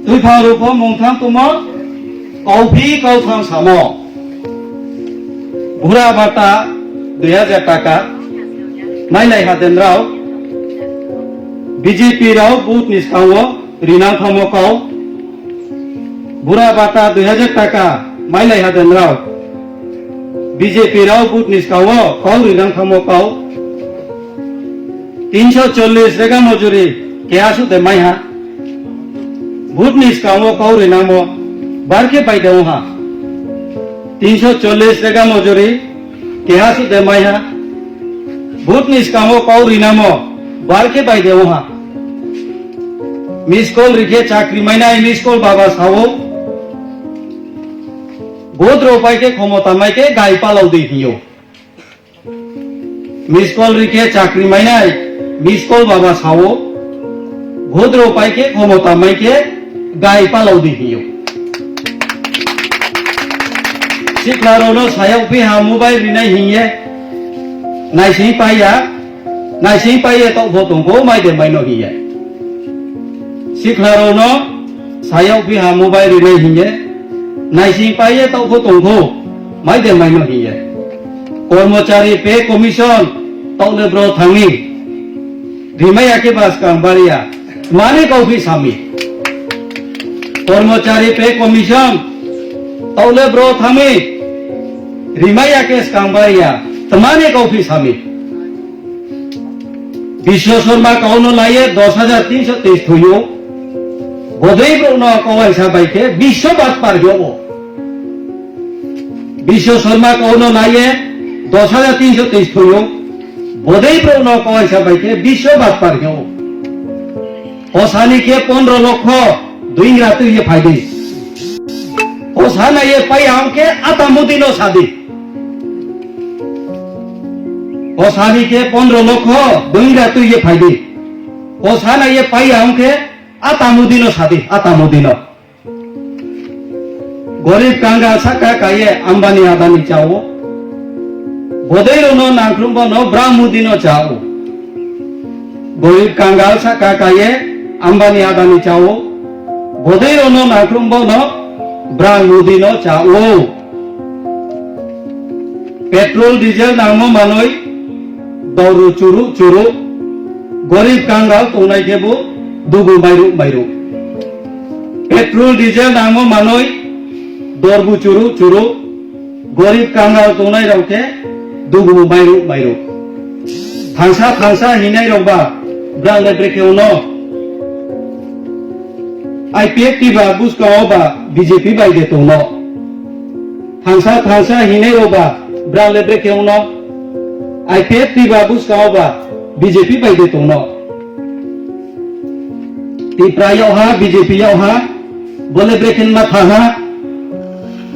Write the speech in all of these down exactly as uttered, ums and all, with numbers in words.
Twiphang rukho mungtham tumo, kauphi kautham samo. Bura bata dui hajar taka, mailai haden rao, B J P rao booth ni skango rinang thamo kau. Bura bata dui hajar taka, mailai haden rao, B J P rao booth ni skango kau rinang thamo kau. Tinso chollis rega mojuri keha sude maiha. Booth ni skango kau rinamo barke bai de wngha. Tinso chollis rega mojuri keha sude maiha. Booth ni skango kau rinamo barke bai de wngha. Miss call rikhe chakri mainai miss call baba sao. Vote rok pai khe khomota mai khe gai palao de hinyo. Miss call rikhe chakri mainai, miss call baba sao, vote rok pai khe khomota mai khe gai palao di hinyo. Sikla rokno sayok phi ha mobile rinai hinye, naising paiya, naising paiye tokpho tongkho mai de maino hinye. Sikla rokno sayok phi ha mobile rinai hinye, naising paiye tokpho tongkho mai de maino hinye. Kormochari Pay Commission tokle bro thangni. Rimaya khe ba skang baria. Mane kauphi sami. Kormochari Pay Commission tokle bro thangni. Rimaya khe skang baria. Tmane kauphi sami. Biswa Sharma kauno laiye dos hajar tinso teis thoyo. Bodei bro no kawaisa bai khe biswa bat par yo. Biswa Sharma kauno laiye dos hajar tinso teis thoyo. Bodei bro no kawaisa bai khe biswa bat par khe o. O sani khe pondro lokho doingra twi ye phaidi. O sana ye pai ang khe ata Modi no sadi. O sani khe pondro lokho doingra twi ye phaidi. O sana ye pai ang khe ata Modi no sadi, ata Modi no. Gorib kangal saka kaiye Ambani Adani chao. Bodei rono nangkhrum bono Bra Modi no chao. Gorib kangal saka kaiye Ambani Adani chao. Bodei rono nangkhrum bono Bra Modi no chao. Petrol, diesel nangmo manwi doru churu churu, gorib kangal tongnai khe bo dugu mairu mairu. Petrol, diesel nangmo manwi dorbu churu churu, gorib kangal tongnai rok khe dugu mairu mairu. Thangsa thangsa hinai rok ba brang le brekhe uno. I P F T ba buskang o ba B J P bai de tongno. Thangsa thangsa hinai rok ba brang le brekhe uno. I P F T ba buskang o ba B J P bai de tongno. Tipra yokha, B J P yokha, bole brekhe ma thaha.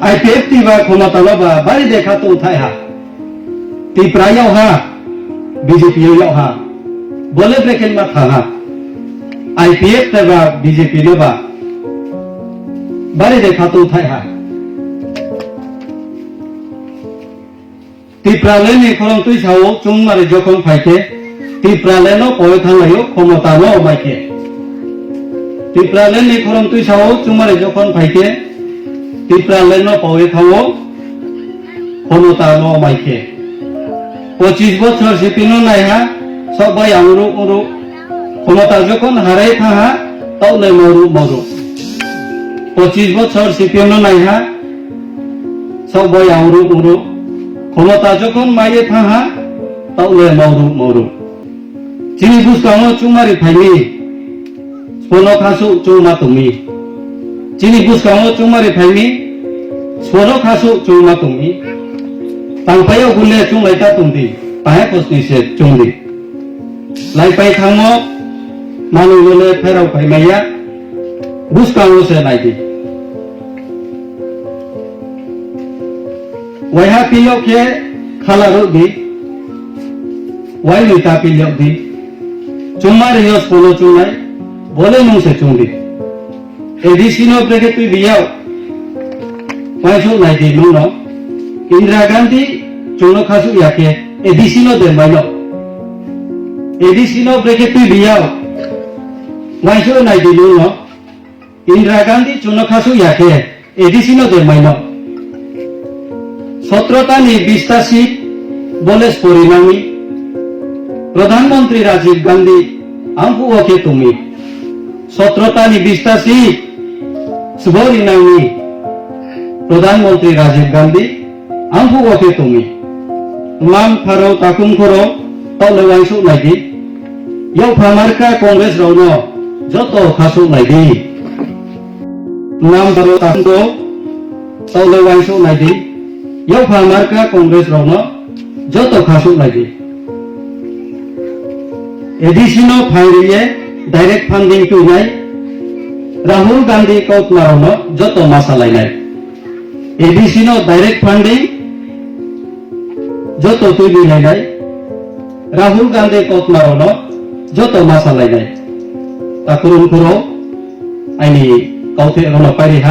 I P F T ba khomota no ba bari de kha tong thai ha. Tipra yokha, B J P yokha. Bole brekhe ma thaha. I P F T ba B J P no ba bari de kha tong thai ha. Tipraland ni khorang twi sao chwngmari jokhon phai khe, Tipraland no pawi thanglaio khomota no mai khe. Tipraland ni khorang twi sao chwngmari jokhon phai khe, Tipraland no pawi thango khomota no mai khe. Pochis bochor sipino naiha, sok bai ang uru uru. Khomota jokhon harai thaha, tokle moru moru. Pochis bochor sipino naiha, sok bai ang uru uru. Khomota jokhon maiye thaha, tokle moru moru. Chini buskango chumari phaini, Solo khasu chungma tongmi. Chini buskango chungmari phaimi, solo khasu chungma tongmi. Tangpaio gule chunglai ta tongdi, pahe kosni se chungdi. Lai pai thango, manwi lole pherao phaimaya, buskango se naidi. Waiha piyok khe khala rwdi, wainwi ta piyok di. Chungma rio solo chungnai, bole nung se chungdi. A D C no brekhe twi biyao. Waisuk nai di nung no. Indira Gandhi chungno khasuk ya khe A D C no den bai no. A D C no brekhe twi biyao. Waisuk nai di nung no. Indira Gandhi chwngno khasuk ya khe A D C no de maino. Sotro ta ni bish ta seat bo le sori nangni. Pradhan Mantri Rajiv Gandhi ang phuo khe tumi. Sotro ta ni bish ta seat sori nangni. Pradhan Mantri Rajiv Gandhi ang phuo khe tumi. Mam pharo takhum khoro tole waisuk nai di. Yokpha marka Congress rokno joto khasuk nai di. Nam baro takhum do tole waisuk nai di. Yokpha marka Congress rokno joto khasuk nai di. A D C no phai riye direct funding tuinai. Rahul Gandhi kautma rokno joto masa lainai. A D C no direct funding joto twi bi lainai, Rahul Gandhi kautma rokno joto masa lainai. Takhurung khuro aini kauthe rokno pairi ha.